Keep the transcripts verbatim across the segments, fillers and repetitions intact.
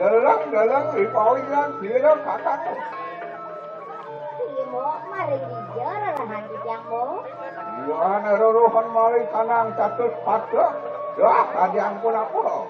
Deleng, deleng, ripawilan sira kakang. Inggih, Mbok, maring dija rerahan titiang, Mbok? Iya, ana rerahan maring kanang catus pada. Yah, tadi ampun apa?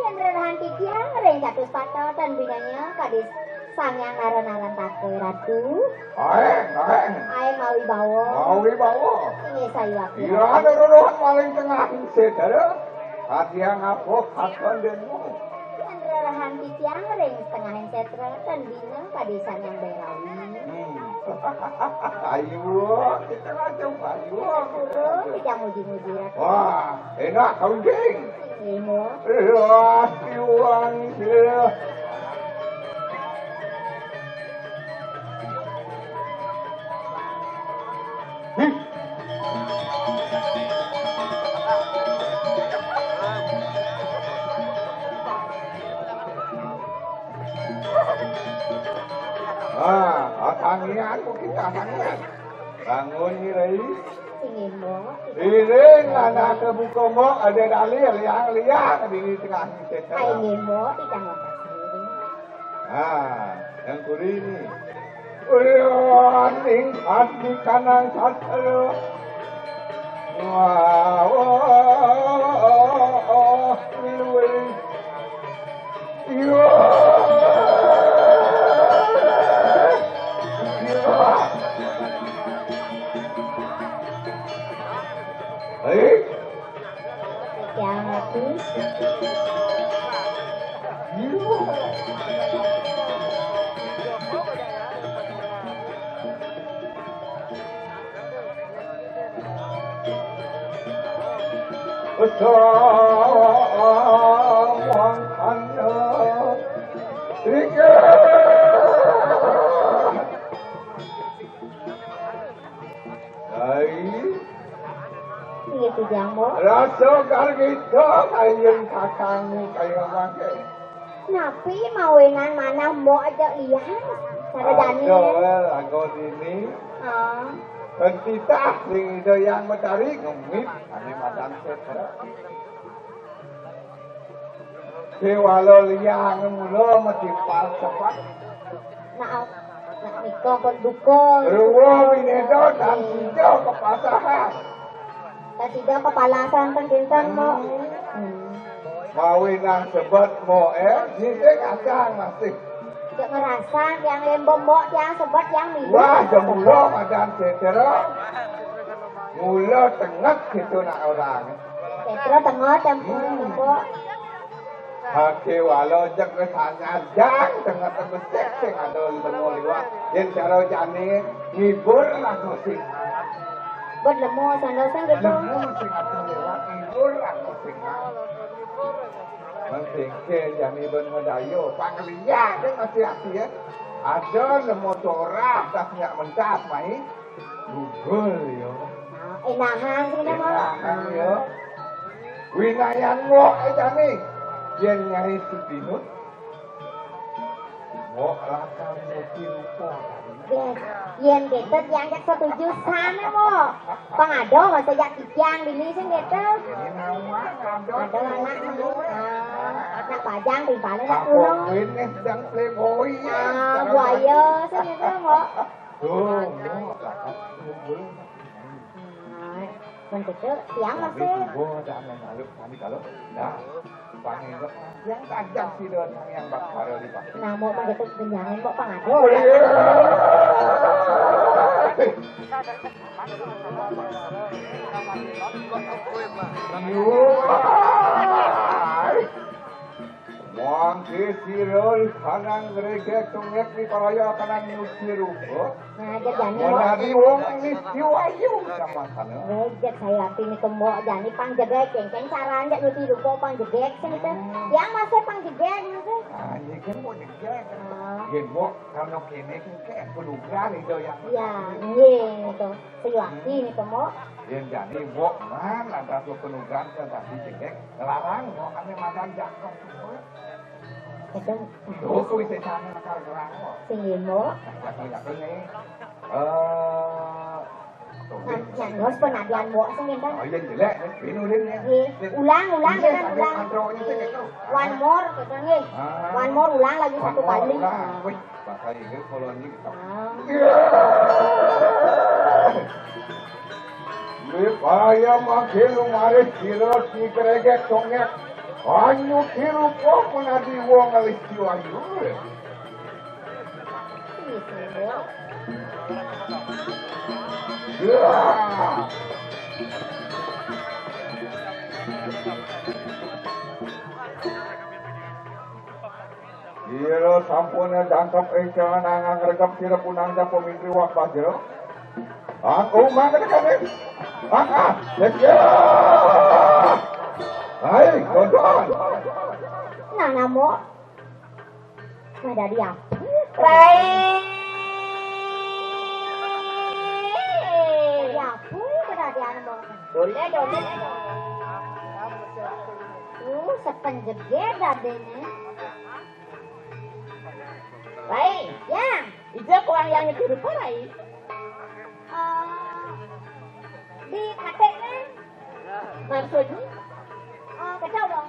Yen rerahan titiang ring catus pada tan binanya kadis Sang Hyang Nara-narantaka, Ratu. Aeng, aeng. Aeng mawibawa. Mawibawa. Inggih sayuwakti. Iya, ana rerahan maring tengahing sedera. Tadi apa katon denmu? Yen rerahan titiang ring tengahing setra, ten bina padesan yang Bairawi. Hmm. Ayo, kita ngajeng, ayo. Ampura, kita muji-muji, Ratu. Wah, enak kau, Jing. Imo. Iya, siwang, iya. Ah, atangian, mungkin atangian. Bangun, Nyi Rai. Inggih, Mbok. Iring anak buka, Mbok, ada dalil yang liang di tengah kita. Inggih, Mbok, titiang wakasih. Ah, yang kuri ni. Ulun ing adi kanang sastra. Wah, oh, oh, oh, oh, luwih. Iya. Iya. Hei. Yang mati. Hai. Iya, Tujang, Mbok. Rasa gargita kayun kakangmu kaya mangke. Napi mawinan manah Mbok aja liang? Sada jani. Ada, lagu dini. Ah. Pentitah sing Ida Yang Matari ngemit ane madan setra. Kewala liang mula mesti pas tepat. Nah, nah, nika pun duka. Ruwa wineda tan sida kepasahan. Tan sida kepalasan ten kinten, Mbok. Hmm. Mawi nang sebet, Mbok, eh, sing kacang masih. Cek ngerasa tiang lembong, Mbok, tiang sebet, tiang minum. Wah, jemula madan setra. Mula tenget gitu nak orang. Setra tenget, tempur, hmm, Mbok. Hake wala jek wis anyar jang tengah tebesek sing ada lemo liwat. Yen cara jane ngibur lagu sing. Buat lemo sandal sing gitu. Lemo sing ada lewat ngibur lagu sing. Mending ke jani ben medayo, panglia deh hati-hati ya. Ada lemo torah, tak nyak mentas mai. Gugul yo. Nah, enahan sing nama. Enahan yo. Winayan wok aja nih. Yen Nyai Sutinut. Wok lakar muti rupa. Yes. Yen gitu tiang cek setuju sana, Mbok. Pang ada masa jak titiang dini sing gitu. Ini nama ada. Ada anak nih. Ah, anak pajang timpalnya nak turun. Ini sedang playboy. Ah, buaya sing gitu, Mbok. Tuh, Mbok, lakar gugul. Nah, men kecil, tiang masih. Tapi tiba dah main aluk kami kalau dah panggil yang tajam sida yang bakal di pasar. Nah, Mbok mah gitu, benjangan, Mbok, pang ada. Oh, iya. Mangke sira kanang gregek tungek ni paraya kanang nyuci rupa. Nah, jek jani. Menari wong ini siwayu sama sana. Gregek saya api ni kembok jani pang jegek, kengkeng saran jek nyuci rupa pang jegek sing itu. Hmm. Yang masih pang jegek gitu. Ah, ini kan mau jegek. Ah. Gembok karena kene kan kayak penugar itu ya. Ya, iya itu. Sing wakti ni kembok. Yen jani mbok man lantas penugan ke tadi cekek ngelarang mbok ane madan jakep. Itu. Lho kuwi sesane akal ngelarang kok. Sing nggih, Mbok. Aku yakin nih. Eh, nah, yang Terus penadian mbok sing ngénten. Oh iya, jelek, eh. Ini udah, ya. Nggih. Ulang, ulang, iya, kan, ulang. Nggih. One more, gitu, nggih. Ah. One more, ulang lagi satu kali. One more, ulang. Wih, bakal inget kalau ini. Ah. Iya. Wih, bahaya makin lu maris, kira si keregek, congek. Anyu kiru kok menadi wong alis jiwa. Ira sampun dangkep ing jangan angang regep sira punang japa mitri wak bajra. Aku mangkat kabeh. Ah, ah, ya. Hai, godon. Nah, namo. Nah, dadi apa? Rai. Dadi apa? Dadi anu mau. Dole, dole. Uh, sepen jeger dadene. Rai. Ya. Ija kuang yang nyuci rupa, Rai. Eh, di kateknya. Maksudnya? Eh, kacau dong.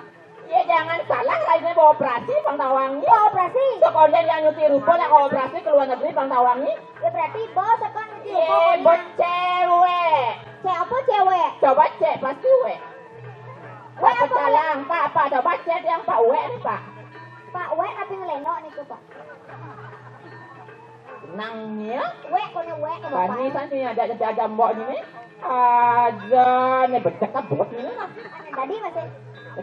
Ya jangan salah, Rai ini mau operasi, pang tawangi. Mau operasi? Sekolah yang nyuci rupa, nak operasi ke luar negeri, pang tawangi. Ya berarti bos akan nyuci rupa. Iya, bos cewek. Cewek apa cewek? Coba cek, pasti wek. Wek apa, Pak? Pak, Pak, coba cek yang Pak Wek nih, Pak. Pak Wek tapi ngelenok nih, Pak. Nangnya? Wek, kono wek, Bapak. Bani santi ada ada mbok ini. Aja nih becek kan buat ini lah. Tadi masih.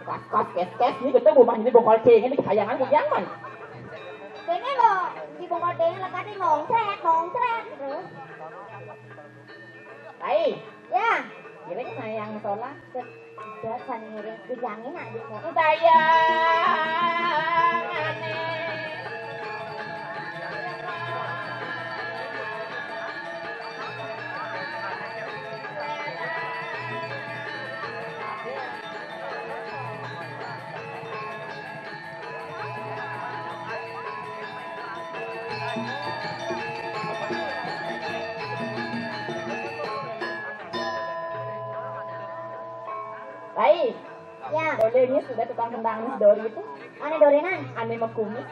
Kas kas kes kes ini kita rumah ini bongkol cing ini kayangan punya man. Kene lo di bongkol cing lekat di ngongcrek ngongcrek terus. Hai. Ya. Giring sayang sholat. Sudah saniring dijangin adikmu. Sayang ane. Baik. Ya. Dole ini sudah tukang kendang Dori itu. Ane dorenan? Ane mekumis.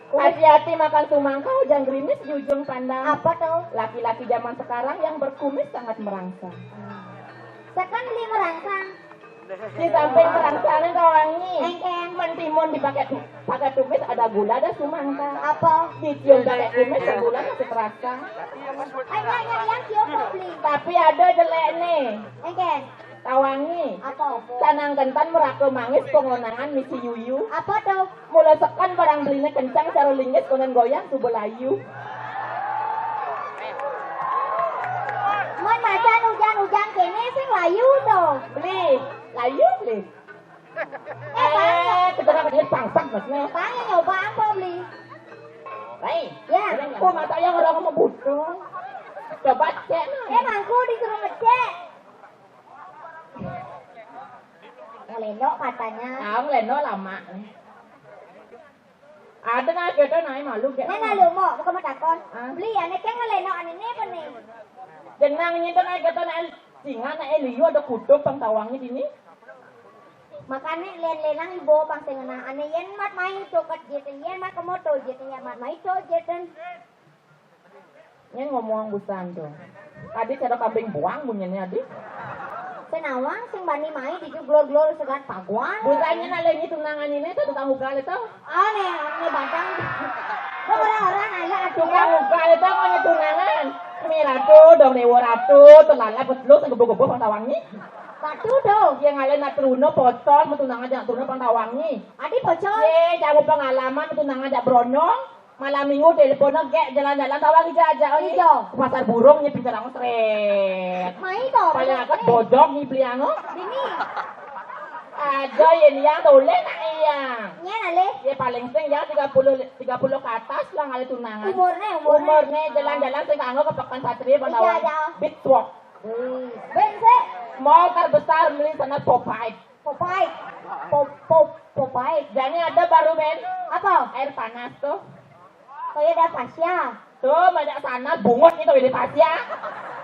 Kumis. Hati-hati makan sumangkau, jangan gerimis di ujung pandang. Apa tuh? Laki-laki zaman sekarang yang berkumis sangat merangsang. Sekan beli merangsang. Di samping merangsangnya tawangi. Engkeng. Mentimun dipakai tu-, pakai tumis ada gula, ada sumangkau. Apa? Dicium pakai tumis, gula masih terasa. Ayo, ayo, yang cium beli. Tapi ada jelek nih. Engkeng. Tawangi. Apa? Sanang kentan meraka mangis pengonangan misi yuyu. Apa tuh? Mula sekan barang beline kencang cara linggis konon goyang suba layu. Mun macan ujan-ujan kene sing layu to. Beli, layu beli. Eh, Bang. Eh, kita dapat duit pangsak, Mas, nih. Bang, yang nyoba apa beli? Baik. Ya. Kok mata yang orang mau butuh? Coba cek, nah. Eh, mangku disuruh ngecek. Ngelenok katanya. Ah, ngelenok lama. Ada nggak kita naik malu kayak. Nena lu mau, bukan mau takon. Ah. Beli ya, nek kan ngelenok ane ne apa nih? Jenang nyentuh naik kita naik singa naik liu ada kutub bang tawangnya dini. Makanya len-lenang ibu bang sing ngena ane yen mat mai coket jeten, yen mat kemoto jeten, yen mat mai co jeten. Ini ngomong busan tuh. Tadi cara kambing buang bunyinya adi. Senawang sing bani mai di glor-glor segat paguan. Bukannya nalih ini tunangan ini tuh tukang ugal itu. Aneh, aneh badang. Lo orang-orang aja tukang ugal itu mau tunangan. Ini ratu dong dewa ratu tuh lala betluk tuh gebuk-gebuk bang tawangi. Ratu tuh. Yang ngalih nak teruna pocol mau tunangan aja nak teruna bang tawangi. Adi pocol. Ye, jauh pengalaman tunangan aja brondong. Malam minggu telepon gek jalan-jalan tawang ija aja oh iya. Ke pasar burung nih pintar orang seret. Mai to. Paling agak bojok nih beli anu. Dini. Aja ya nih yang tole nak iya. Nya nale. Ya paling sing ya tiga puluh tiga puluh ke atas lah ngalih tunangan. Umurnya umurnya. Umurnya jalan-jalan sing kanggo ke Pekan Satria Pandawan. Iya aja. Beach walk. Ben sih. Mall terbesar beli sana Popeye. Popeye. Pop pop Popeye. Jadi ada baru men. Apa? Air panas tuh. Toya dan Pasya. Tuh, banyak sana bungut itu di Pasya.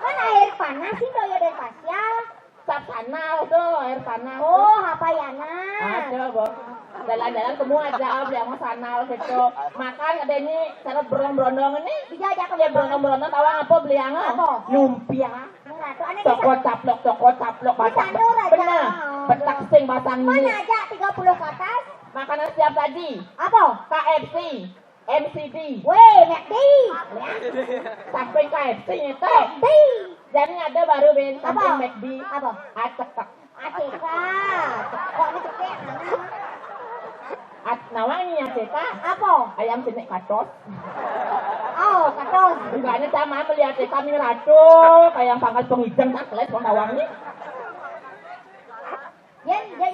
Kan air panas sih Toya dan Pasya. Cap sanal tuh, air panas. Oh, apa ya nah? Ada, Bos. Jalan-jalan temu aja, beli sama sanal gitu. Makan ada ini, cara berondong-berondong ini. Bisa aja ya, berondong-berondong, tahu apa beli yang apa? Lumpia. Cokot caplok, cokot caplok, batak. Benar. Betak sing basang ini. Mana aja tiga puluh ke atas? Makanan siap saji. Apa? K F C. M C D. Weh, McD. Samping K F C itu. McD. Jadi ada baru ben samping McD. Apa? Acekak. A C K. Kok ini cekek? At nawang ini A C K. Apa? Ayam cenik katos. Oh, katos. Bukannya sama beli A C K ini ratu, kayak yang pangkat pengijang tak kelas pengawangnya.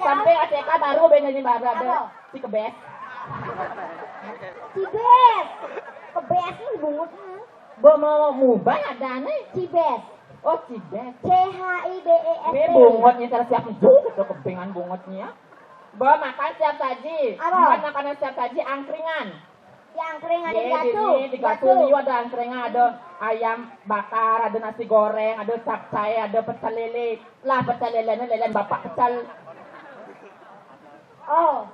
Sampai A C K baru ben ini baru ada. Apa? Si kebes. Cibes. Kebes ini bungut. Bo mau mubah ada nih. Cibes. Oh, Cibes. C H I B E S. Ini bungutnya tersiap juga tuh kebengan bungutnya. Bo makan siap saji. Apa? Makan makanan siap saji angkringan. Yang angkringan di Gatu. Di Gatu liu ada angkringan, ada ayam bakar, ada nasi goreng, ada capcay, ada pecel lele. Lah pecel lele ini lele bapak pecel. Oh.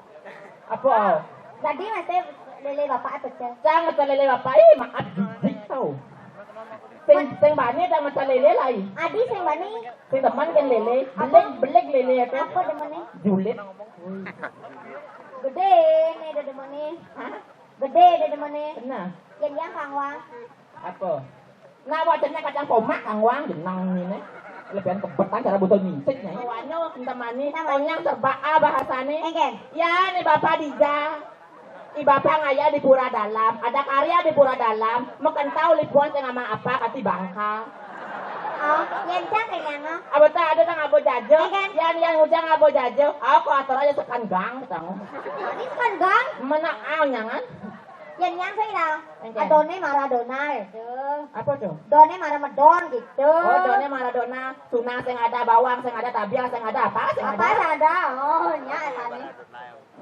Apa? Jadi masih lele bapak pecel. Jangan pecel lele bapak, ih maaf jijik tau. Sing sing bani dah pecel lele lah. Adi sing bani. Sing teman kan lele, beleg beleg lele itu. Apa demen nih? Julid. Gede nih demen nih. Hah? Gede deh demen nih. Benar. Yang yang kangwang. Apa? Nah, wajannya kacang komak kangwang jenang ini. Lebihan kebetan cara botol mintik nih. Wano temani onyang serba A bahasane. Engken. Ya nih Bapak Dija. I Bapak ngaya di Pura Dalam, ada karya di Pura Dalam, mekentau lipuan tengah apa kati bangka. Oh, yang cak yang apa? Abeta ada nang abo jajo. Engken. Yang yang ujang abo jajo. Aku atur aja sekan gang ketemu. Ini sekan gang? Mana au nyangan? Yen nyang sing tau. Oke. Adone Maradona gitu. Apa tuh? Done Maramedon gitu. Oh, Done Maradona. Tuna sing ada, bawang sing ada, tabiang sing ada, apa sing ada? Apa sing ada? Oh, nya tadi.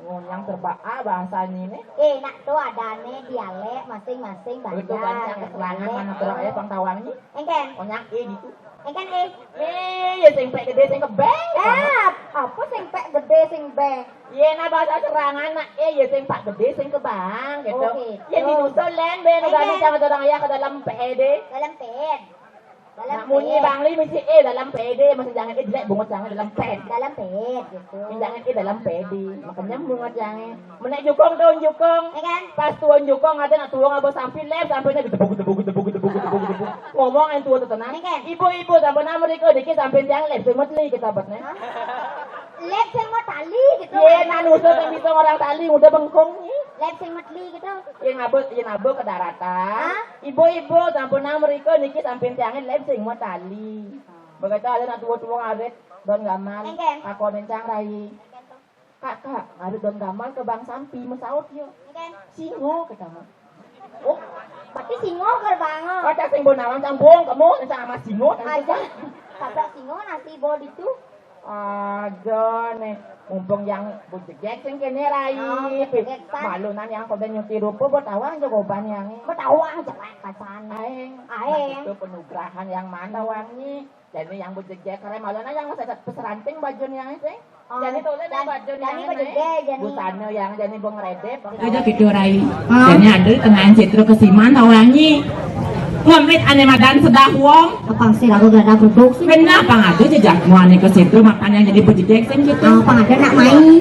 Oh, yang serba A bahasa ini nih. Eh, nak tuh adane dialek masing-masing banyak. Itu banyak keterangan mana kurang ya pangtawang ini. Engken. Oh, yang E gitu. Engken, eh. Eh, ya sing pek gede sing kebeng. Eh, apa sing pek gede sing beng? Ye nah bahasa serangan nak eh ya sing pak gede sing kebang gitu. Oh, gitu. Ya di dusun len ben udah bisa sama orang ayah ke dalam P E D. Dalam P E D. Dalam nak munyi bangli mesti eh dalam P E D, masih jangan eh jelek bungut jangan dalam P E D. Dalam P E D gitu. Jangan eh dalam P E D. Makanya bungut jangan. Menek jukung tuh jukung. Ya kan? Pas tuan jukung ada nak tuang apa sampai lem sampai nya gedebuk gedebuk gedebuk gedebuk gedebuk gedebuk. Ngomong yang tua tuh tenang. Ya kan? Ibu-ibu sampai nama mereka dikit sampai tiang lem semut li kita buat nih. Lep sing mau tali gitu. Ye, nah nusul sing bisa orang tali udah bengkong nih. Lep sing metli gitu. Ye ngabut, ye ngabut ke daratan. Hah? Ibu-ibu sampun nang mereka niki samping tiangnya lep sing mau tali. Begitu ada nak tua-tua ngarit don gamal. Engken. Aku nencang rai. Kak, kak, ngarit don gamal ke bang sampi mesaut yo. Engken. Singo ketama. Oh, berarti singo gerbang. Oh, tak sing bonawang cang bong kamu nencang sama singo. Aja. Tabrak singo nasi bol itu. Ada nih, mumpung yang bujegek sing kene rai. Oh, bujegek, Pak. Malu nang yang kode nyuti rupa buat awang jagoban yang. Buat awang jelek pacan. Aeng. Aeng. Nah, itu penugrahan yang mana wangi? Jadi yang bujegek kare malu nang yang masa peseranting baju yang sing. Oh, jadi tole dan baju yang jani bujegek, jani. Busana yang jani bong redep. Ada gitu rai. Hah? Jani ada tengah citra kesiman tawangi. Ngemit ane madan sedah wong. Apang sih lagu gada guduk sih. Benar, pang ada jejak muani ke situ, makanya jadi bejejek sing gitu. Apang ada nak main.